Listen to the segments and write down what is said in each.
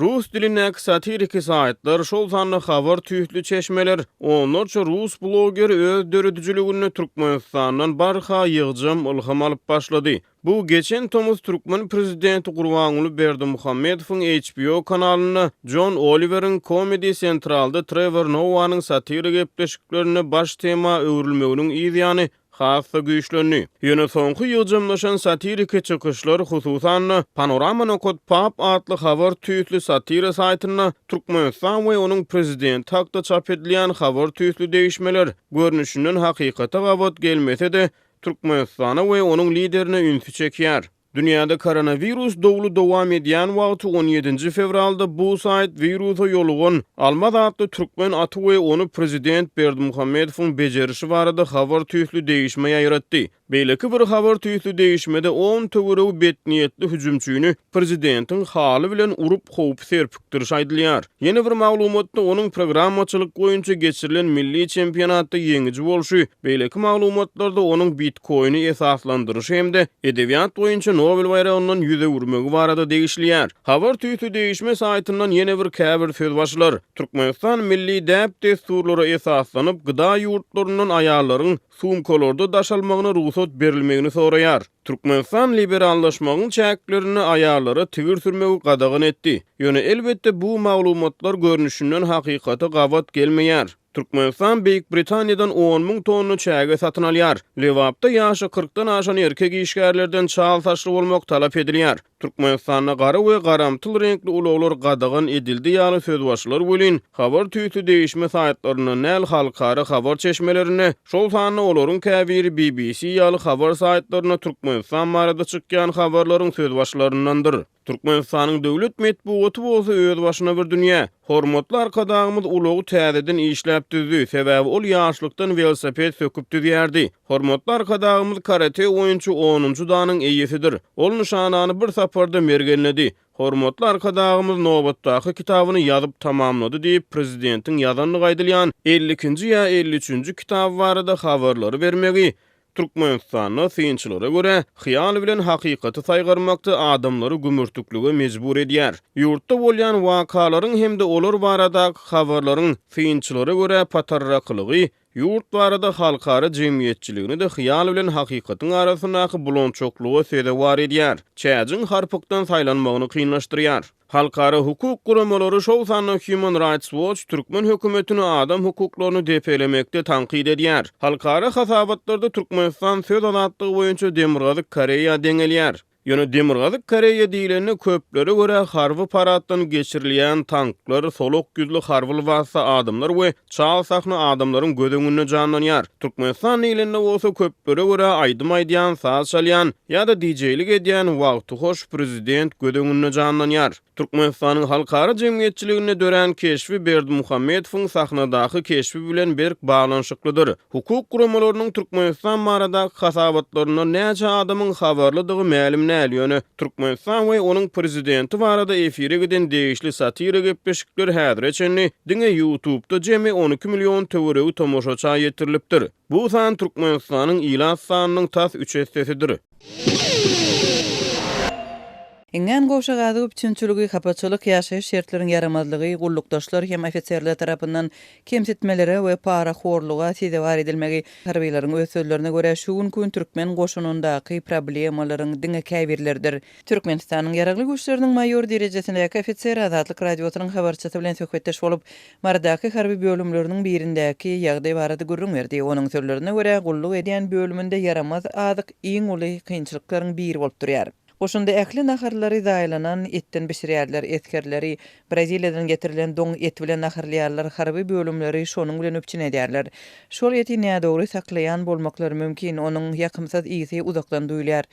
Rus dilindäki satiriki saýtlar, şol sanda habar tüýsli çeşmeler, onlarça rus blogeri öz döredijiliginde Türkmenistandan barha ýygjam ylham alyp başlady. Bu geçen tomus türkmen prezidenti Gurbanguly Berdimuhamedowyň HBO kanalynda Jon Oliweriň Comedy Central-da Trewor Noanyň satira gepleşiklerinde baş tema öwrülmeginiň yz ýany has-da güýçlendi. Ýöne soňky ýygjamlaşan satiriki çykyşlar, hususan-da, Panorama nokat pub atly habar tüýsli satira saýtynda Türkmenistan we onuň prezidenti hakda çap edilýän habar tüýsli degişmeler, görnüşinden hakykata gabat gelmese-de, Türkmenistana we onuň liderine ünsi çekýär. Dünýäde koronawirus dowly dowam edýän wagty on ýedinji fewralda bu saýt wirusa ýolugan Almaz atly türkmen aty we ony prezident Berdimuhamedowyň bejerişi barada habar tüýsli degişme ýaýratdy. Beýleki bir habar tüýsli degişmede on töweregi betniýetli hüjümçini prezidentiň haly bilen urup howpy serpikdirişi aýdylýar. Ýene bir maglumatda onuň programmaçylyk boýunça geçirilen milli çempionatda ýeňiji bolşy, beýleki maglumatlarda onuň bitkoini esaslandyryşy hem-de edebiýat boýunça Nobel baýragyndan ýüz öwürmegi barada degişilýär. Habar tüýsli degişme saýtyndan ýene bir käbir sözbaşylar, Türkmenistan milli däp-dessurlara esaslanyp, gda ýurtlaryndan aýallaryň sumkalarda daşalmagyna rugsat berilmegini soraýar. Türkmenistan liberallaşmagyň çäklerinde aýallara tigir sürmegi gadagan etdi. Ýöne, elbetde, bu maglumatlar görnüşinden hakykata gabat gelmeýär. Türkmenistan Beýik Britaniýadan 10,000 tonna çäge satyn alýar. Lebapda ýaşy kyrkdan aşan erkek işgärlerden çal saçly bolmak talap edilýär. Türkmenistanda gara we garamtyl reňkli ulaglar gadagan edildi ýaly sözbaşylar welin, habar tüýsli degişme saýtlaryndan däl, halkara habar çeşmelerinde, şol sanda olaryň käbiri BBC ýaly habar saýtlarynda Türkmenistan barada çykýan habarlaryň sözbaşylaryndandyr. Türkmenistanyň döwlet metbugaty bolsa özbaşyna bir dünýä. Hormatly Arkadagymyz ulagy täzeden işläp düzdi, sebäbi ol ýaşlykdan welosiped söküp düzýärdi. Hormatly Arkadagymyz karate boýunça onunjy danyň eýesidir. Ol nyşanany bir saparda mergenledi. Hormatly Arkadagymyz nobatdaky kitabyny ýazyp tamamlady diýip, prezidentiň ýazandygy aýdylýan 52-nji ýa 53-nji kitaby barada habarlary bermegi Türkmenistanda, synçylara görä, hyýal bilen hakykaty saýgarmakda adamlary gümürtiklige mejbur edýär. Ýurtda bolýan wakalaryň hem-de olar baradaky habarlaryň, synçylara görä, patarrakylygy Ýurt barada halkara jemgyýetçiligini-de hyýal bilen hakykatyň arasyndaky bulançaklyga sezewar edýär, çäjiň harpykdan saýlanmagyny kynlaşdyrýar. Halkara hukuk guramalary, şol sanda Human Rights Watch türkmen hökümetini adam hukuklaryny depelemekde tankyt edýär. Halkara hasabatlarda Türkmenistan söz azatlygy boýunça Demirgazyk Koreýa deňelýär. Ýöne Demirgazyk Koreýa diýlende köplere görä harby paraddan geçirilýän tanklar, solak ýüzli harby lybasda adamlar we çal sahna adamlaryň göz öňünde janlanýar. Türkmenistan diýlende bolsa köplere görä aýdym aýdýan, saz çalýan ýa-da dijeýlik edýän wagtyhoş prezident göz öňünde janlanýar. Türkmenistanyň halkara jemgyýetçiliginde dörän keşbi Berdimuhamedowyň sahnadaky keşbi bilen berk baglanyşyklydyr. Hukuk guramalarynyň Türkmenistan baradaky hasabatlaryndan näçe adamyň habarlydygy mälim däl, ýöne Türkmenistan we onuň prezidenti barada efire giden degişli satira gepleşikler häzire çenli diňe YouTube-da jemi 12 million töweregi tomaşaça ýetirilipdir. Bu san Türkmenistanyň ilat sanynyň tas üç essesidir. Iňňän gowşak azyk üpjünçiligi, hapaçylyk, ýaşaýyş şertleriň ýaramazlygy, gullukdaşlar hem ofiserler tarapyndan kemsitmelere we parahorluga sezewar edilmegi, harbylaryň öz sözlerine görä, şu günki gün türkmen goşunyndaky problemalaryň diňe käbirleridir. Türkmenistanyň Ýaragly Güýçleriniň maýor derejesindäki ofiseri Azatlyk Radiosynyň habarçysy bilen söhbetdeş bolup, Marydaky harby bölümleriniň birindäki ýagdaý barada gürrüň berdi. Onuň sözlerine görä, gulluk edýän bölüminde ýaramaz azyk iň uly kynçylyklaryň biri bolup durýar. Goşunda ähli naharlary zaýalanan etden bişirýärler, esgerleri Braziliýadan getirilen doň et bilen naharlaýarlar, harby bölümleri şonuň bilen üpjün edýärler. Şol eti nädogry saklaýan bolmaklary mümkin, onuň ýakymsyz ysy uzakdan duýulýar.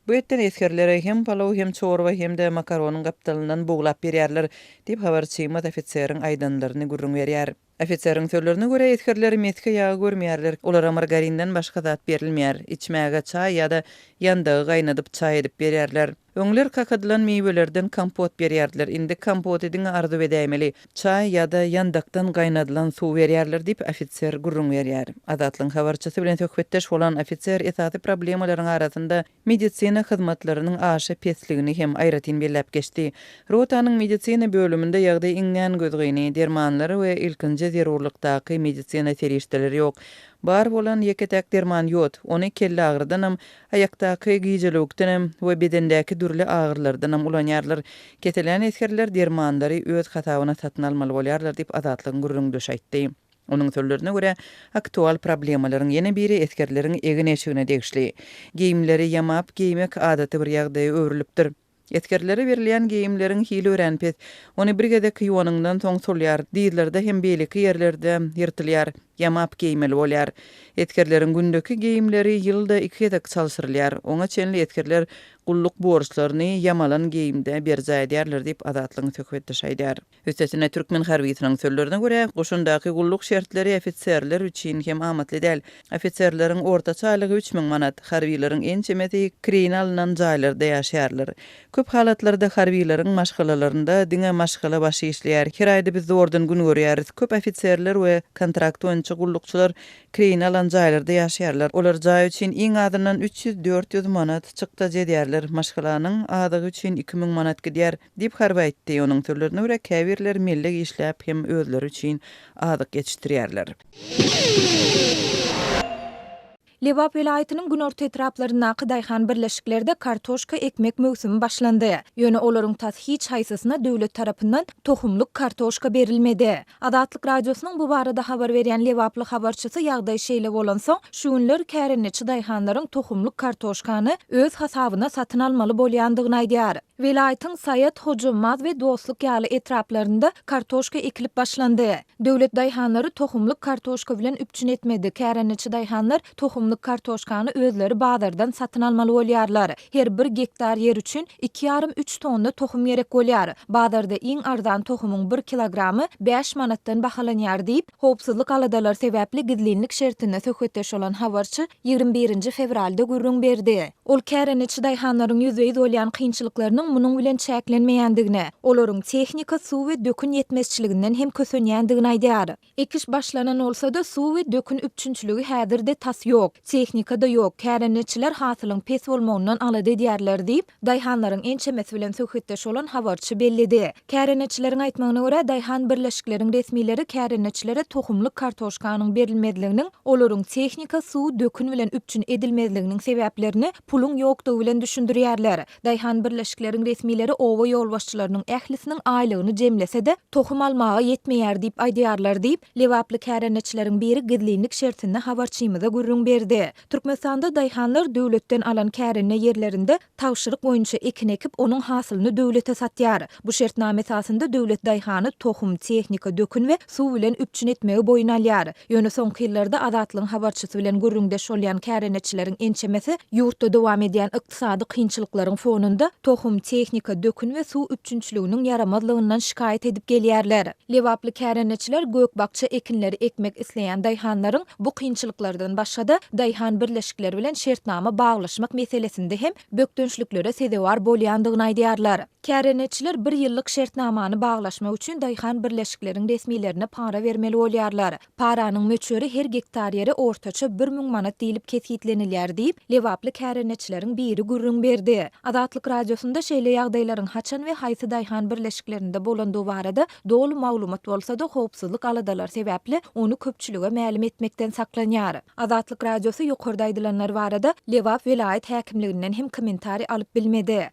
Bu etden esgerlere hem palaw, hem çorba, hem-de makaronyň gapdalyndan buglap berýärler, diýip, habarçymyz ofiseriň aýdanlaryny gürrüň berýär. Ofiseriň sözlerine görä, esgerler mesge ýagy görmeýärler, olara margarinden başga zat berilmeýär, içmäge çaý ýa-da ýandagy gaýnadyp çaý edip berýärler. Öňler kakadylan miwelerden kompot berýärdiler, indi kompoty diňe arzuw edäýmeli. Çaý ýa-da ýandakdan gaýnadylan suw berýärler diýip, ofiser gürrüň berýär. Azatlygyň habarçysy bilen söhbetdeş bolan ofiser esasy problemalaryň arasynda medisina hyzmatlarynyň aşa pesligini hem aýratyn belläp geçdi. Rotanyň medisina bölüminde ýagdaý iňňän gözgyny, dermanlar we ilkinji zerurlykdaky medisina serişdeleri ýok. Bar bolan ýeke-täk derman ýod, ony kelleagyrydanam, aýakdaky gijelewükdenem we bedendäki dürli agyrylardanam ulanýarlar. Kesellän esgerler dermanlary öz hasabyna satyn almaly bolýarlar diýip, Azatlygyň gürrüňdeşi aýtdy. Onuň sözlerine görä, aktual problemalaryň ýene biri esgerleriň egin-eşigine degişli. Geýimleri ýamap geýmek adaty bir ýagdaýa öwrülipdir. Esgerlere berilýän geýimleriň hili örän pes. Ony bir gezek ýuwanyňdan soň solýar, dyzlarda hem beýleki ýerlerde ýyrtylýar, ýamap geýmeli bolýar. Esgerleriň gündeki geýimleri ýylda iki gezek çalşyrylýar. Oňa çenli esgerler gulluk borçlaryny ýamalan geýimde berjaý edýärler diýip, Azatlygyň söhbetdeşi aýdýar. Üstesine, türkmen harbysynyň sözlerine görä, goşundaky gulluk şertleri ofiserler üçin hem amatly däl. Ofiserleriň ortaça aýlygy 3000 manat, harbylaryň ençemesi kireýine alnan jaýlarda ýaşaýarlar. Köp halatlarda harbylaryň maşgalalarynda diňe maşgala başy işleýär. Her aýda biz zordan gün görýäris. Köp ofiserler we kontrakt boýunça gullukçylar kireýine alan jaýlarda ýaşaýarlar. Olar jaý üçin iň azyndan 300-400 manat çykdajy edýärler. Maşgalanyň azygy üçin 2000 manat gidýär. Diýip, harby aýtdy. Onuň sözlerine görä, käbirleri mellek işläp hem özleri üçin azyk ýetişdirýärler. Lebap welaýatynyň günorta etraplaryndaky daýhan birleşiklerde kartoşka ekmek möwsümi başlandy. Ýöne olaryň tas hiç haýsysyna döwlet tarapyndan tohumlyk kartoşka berilmedi. Azatlyk Radiosynyň bu barada habar berýän lebaply habarçysy ýagdaý şeýle bolansoň, şu günler kärendeçi daýhanlaryň tohumlyk kartoşkany öz hasabyna satyn almaly bolýandygyny aýdýar. Welaýatyň Saýat, Hojambaz we Dostluk ýaly etraplarynda kartoşka ekilip başlandy. Döwlet daýhanlary tohumlyk kartoşka bilen üpjün etmedi, kärendeçi daýhanlar tohumlyk kartoşkany özleri bazardan satyn almaly bolýarlar. Her bir gektar ýer üçin iki ýarym-üç tonna tohum gerek bolýar. Bazarda iň arzan tohumyň bir kilogramy bäş manatdan bahalanýar diýip, howpsuzlyk aladalary sebäpli gizlinlik şertinde söhbetdeş bolan habarçy 21 nji fewralda gürrüň berdi. Ol kärendeçi daýhanlaryň ýüzbe-ýüz bolýan kynçylyklarynyň munuň bilen çäklenmeýändigini, olaryň tehnika, suw we dökün ýetmezçiliginden hem kösenýändigini aýdýar. Ekiş başlanan bolsa-da, suw we dökün üpjünçiligi häzir-de tas ýok. Tehnika-da ýok, kärendeçiler hasylyň pes bolmagyndan alada edýärler diýip, daýhanlaryň ençemesi bilen söhbetdeş bolan habarçy belledi. Kärendeçileriň aýtmagyna görä, daýhan birleşikleriň resmileri kärendeçilere tohumlyk kartoşkanyň berilmezliginiň, olaryň tehnika, suw, dökün bilen üpjün edilmezliginiň sebäplerini puluň ýokdugy bilen düşündirýärler. Daýhan birleşikleriň resmileri oba ýolbaşçylarynyň ählisiniň aýlygyny jemlese-de, tohum almaga ýetmeýär diýip aýdýarlar diýip, lebaply kärendeçileriň biri gizlinlik şertinde habarçymyza gürrüň berdi. Türkmenistanda daýhanlar döwletden alan kärende ýerlerinde tabşyryk boýunça ekin ekip, onuň hasylyny döwlete satýar. Bu şertnama esasynda döwlet daýhany tohum, tehnika, dökün we suw bilen üpjün etmegi boýun alýar. Ýöne soňky ýyllarda Azatlygyň habarçysy bilen gürrüňdeş bolýan kärendeçileriň ençemesi ýurtda dowam edýän ykdysady kynçylyklaryň fonunda tohum, tehnika, dökün we suw üpjünçiliginiň ýaramazlygyndan şikaýat edip gelýärler. Lebaply kärendeçiler gök-bakja ekinleri ekmek isleýän daýhanlaryň bu kynçylyklardan başga-da, daýhan birleşikleri bilen şertnama baglaşmak meselesinde hem bökdençliklere sezewar bolýandygyny aýdýarlar. Kärendeçiler bir ýyllyk şertnamany baglaşmak üçin daýhan birleşikleriň resmilerine para bermeli bolýarlar. Paranyň möçberi her gektar ýere ortaça 1000 manat diýlip kesgitlenilýär diýip, lebaply kärendeçileriň biri gürrüň berdi. Azatlyk Radiosynda şeýle ýagdaýlaryň haçan we haýsy daýhan birleşiklerinde bolandygy barada doly maglumat bolsa-da, howpsuzlyk aladalary sebäpli ony köpçülige mälim etmekden saklanýar. Azatlyk Radiosy ýokarda aýdylanlar barada Lebap welaýat häkimliginden hem kommentariý alyp bilmedi.